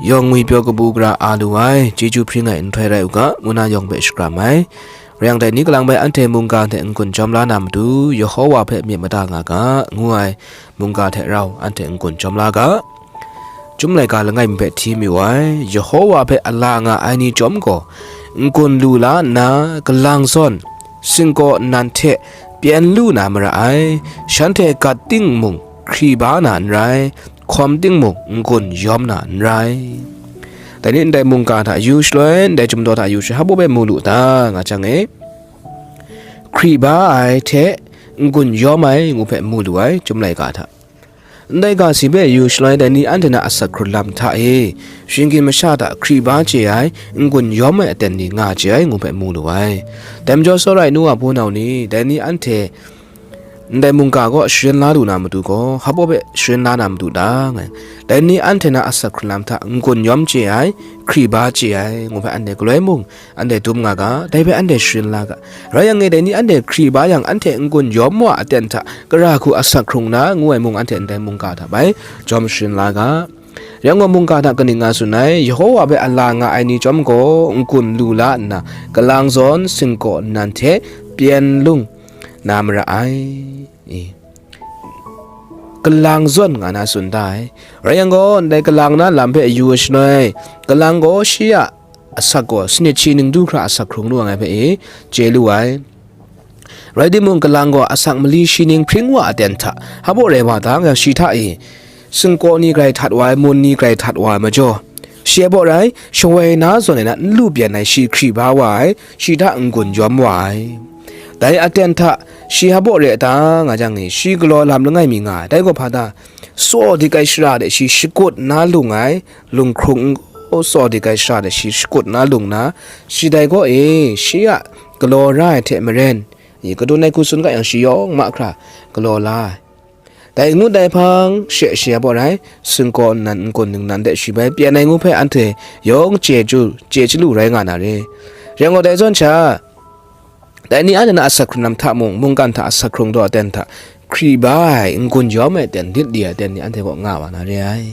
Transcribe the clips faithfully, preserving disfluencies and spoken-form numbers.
Yawng ngwipyaw kabu gara a lu ai, chyeju hpring ai nhtoi rai u ga, ngu na yawng hpe shakram ai. Rai yang, dai ni kalang bai anhte mungga hte n-gun jawm la na matu, Yehowa hpe myit mada nga ga, ngu ai mungga hte rau anhte n-gun jawm la ga. Chyum laika langai mi hpe hti mayu ai, Yehowa hpe a la nga ai ni chyawm gaw, n-gun lu la nna, kalang zawn, singkaw nnan hte pyen lu na mara ai, shanhte gat ting mung hkri ba na n rai, hkawm ting mung n-gun yawm na n rai. Dai ni ndai mungga hta yu shaloi, ndai chyum daw hta yu shaloi, hpa baw hpe mu lu ta, nga jang e, hkri ba ai hte n-gun yawm ai ngu hpe mu lu ai, chyum laika hta. Ndai ga si hpe yu shaloi, dai ni anhte na asak hkrun lam hta e, shinggyim masha hta hkri ba chye ai, n-gun yawm ai aten ni nga chye ai ngu hpe mu lu ai. Dai majaw, tsawra ai nu wa hpunau ni, dai ni anhte ndai mungga gaw sharin la lu na matu gaw, hpa baw hpe sharin la na matu ta, ngai. Dai ni anhte na asak hkrun lam hta n-gun yawm chye ai, hkri ba chye ai, ngu hpe anhte galoi mung, anhte dum nga ga, dai hpe anhte sharin la ga. Rai yang e, dai ni anhte hkri ba yang, anhte n-gun yawm wa aten hta, gara hku asak hkrung na, ngu ai mung, anhte ndai mungga hta bai jawm sharin la ga. Rai yang gaw, mungga hta kaning nga tsun ai, Yehowa hpe a la nga ai ni chyawm gaw, n-gun lu la nna, kalang zawn, singkaw nnan hte pyen lung na mara ai. E. Kalang zawn nga na tsun da ai. Rai yang gaw, ndai kalang na lam hpe yu shaloi, kalang gaw shi a asak gaw sanit shi ning du hkra asak hkrung lu ai hpe e chye lu ai. Rai timung, kalang gaw asak mali shi ning hpring wa aten hta, hpa baw rai wa ta nga, shi hta e singkaw ni grai htat wa ai, mun ni grai htat wa ai majaw, shi hpa baw rai, shawoi na zawn e na n lu pyen ai, shi hkri ba wa ai, shi hta n-gun yawm wa ai. Dai aten hta shi hpa baw re ai ta, nga jang e, shi galaw lam langai mi nga ai. Dai gaw hpa ta? Tsaw dik ai shara de shi shakut nna lung ai, lunghkrung n-, tsaw dik ai shara de shi shakut nna lung nna, shi dai gaw e, shi a galaw ra ai hte maren, i, kadun ai hku tsun ga yang, shi yawng mahkra galaw la ai. Dai ngut ai hpang she shi hpa baw rai, singkaw nnan n-gun ningnan de shi bai pyen ai ngu hpe anhte yawng chye chyu, chye chyalu rai nga na re. Rai yang gaw, dai zawn sha, dai ni anhte na asak hkrung lam hta mung, mungkan hta asak hkrung daw aten hta, hkri ba ai, n-gun yawm ai aten, lit li ai aten ni anhte kaw nga wa na re ai.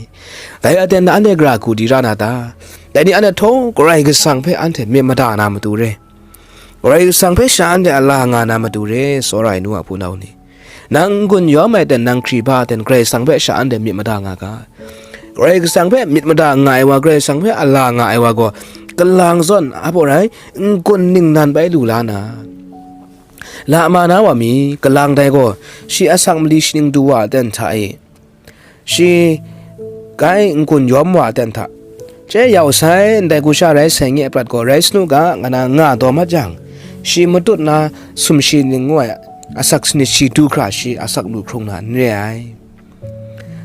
Dai aten hta anhte gara hku di ra na ta? Dai ni anhte htawng Karai Kasang hpe anhte myit mada na matu re. Karai Kasang hpe sha anhte a la nga na matu re, tsawra ai nu a hpunau ni. Nang n-gun yawm ai aten, nang hkri ba ai aten, Karai Kasang hpe sha anhte myit mada nga ga. Karai Kasang hpe myit mada nga ai wa, Karai Kasang hpe a la nga ai wa gaw, kalang zawn, hpa baw rai, n-gun ningnan bai lu la na. La ma na wa mi, kalang dai gaw, shi asak mali shi ning du wa aten hta e, shi grai n-gun yawm wa aten hta, chye yau sai, ndai hku sha rai sai, nye prat gaw rai sanu ga, nga na nga daw mat jang, shi matut na sumshi ning ngu ai asak sanit shi du hkra shi asak lu hkrung na n re ai.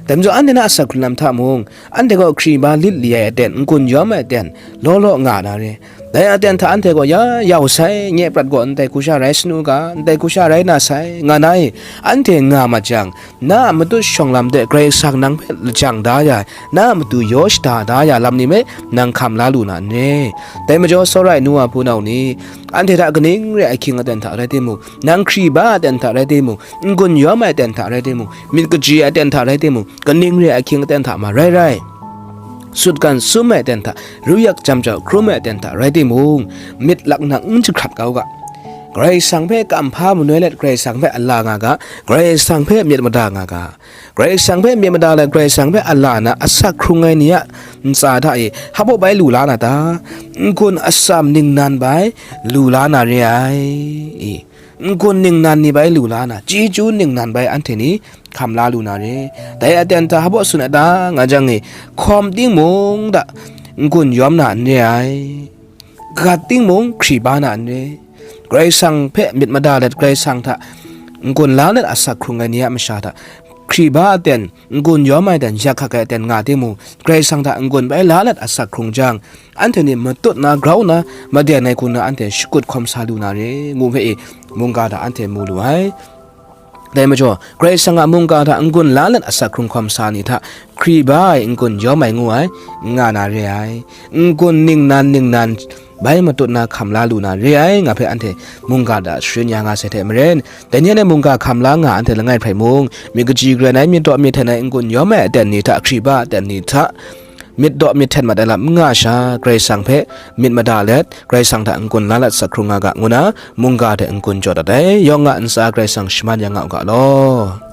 Dai majaw, anhte na asak hkrun lam hta mung, anhte gaw hkri ba lit li ai aten, n-gun yawm ai aten, law law nga na re. Dai aten hta anhte gaw ya yau sai, nye prat gaw ndai hku sha rai sanu ga, ndai hku sha rai na sai, nga na e, anhte nga mat jang, na a matut shawng lam de Karai Kasang nang hpe lajang da ya ai, na a matu yaw shada da ya lam ni hpe nang hkam la lu na n re? Dai majaw, tsawra ai nu a hpunau ni, anhte hta kaning re ai ahkying aten hta rai timung, nang hkri ba aten hta rai timung, n-gun yawm ai aten hta rai timung, myit kaji ai aten hta rai timung, kaning re ai ahkying aten hta ma rai rai, sutgan sum ai aten hta, ruyak jam jau hkrum ai aten hta rai timung, myit laknak n jahkrat kau ga. Karai Kasang hpe kamhpa manoi let, Karai Kasang hpe a la nga ga, Karai Kasang hpe myit mada nga ga. Karai Kasang hpe myit mada let, Karai Kasang hpe a la na asak hkrung ai ni a ntsa hta e, hpa baw bai lu la na ta? N-gun atsam ningnan bai lu la na re ai. I, n-gun ningnan ni bai lu la na, chyeju ningnan bai anhte ni hkam la lu na re. Dai aten hta hpa baw tsun ai ta, nga jang e, hkawm ting mung hta n-gun yawm na n re ai, gat ting mung hkri ba na n re. Karai Kasang hpe myit mada let, Karai Kasang hta n-gun la let asak hkrung ai ni a masha hta, hkri ba aten, n-gun yawm ai aten, yak hkak ai aten nga timung, Karai Kasang hta n-gun bai la let asak hkrung jang, anhte ni matut na, grau na, maden ai hku na anhte shakut hkawm sa lu na re, ngu hpe e, mungga hta anhte mu lu ai. Dai majaw, Karai Kasang a mungga hta n-gun la let asak hkrung hkawm sa ni hta, hkri ba ai n-gun yawm ai ngu ai, n nga na re ai. N-gun ningnan ningnan bai matut na hkam la lu na re ai, nga hpe anhte mungga hta sharin ya nga sai hte maren, dai ni anhte mungga hkam la nga anhte langai hpe mung, myit kaji garai ai, myit daw myit hten ai, n-gun yawm ai aten ni hta, hkri ba aten ni hta, myit daw myit hten mat ai lam n nga sha, Karai Kasang hpe myit mada let, Karai Kasang hta n-gun la lat sak hkrung nga ga, ngu na mungga hte n-gun jaw dat ai. Yawng nga ntsa Karai Kasang shaman ya nga u ga law.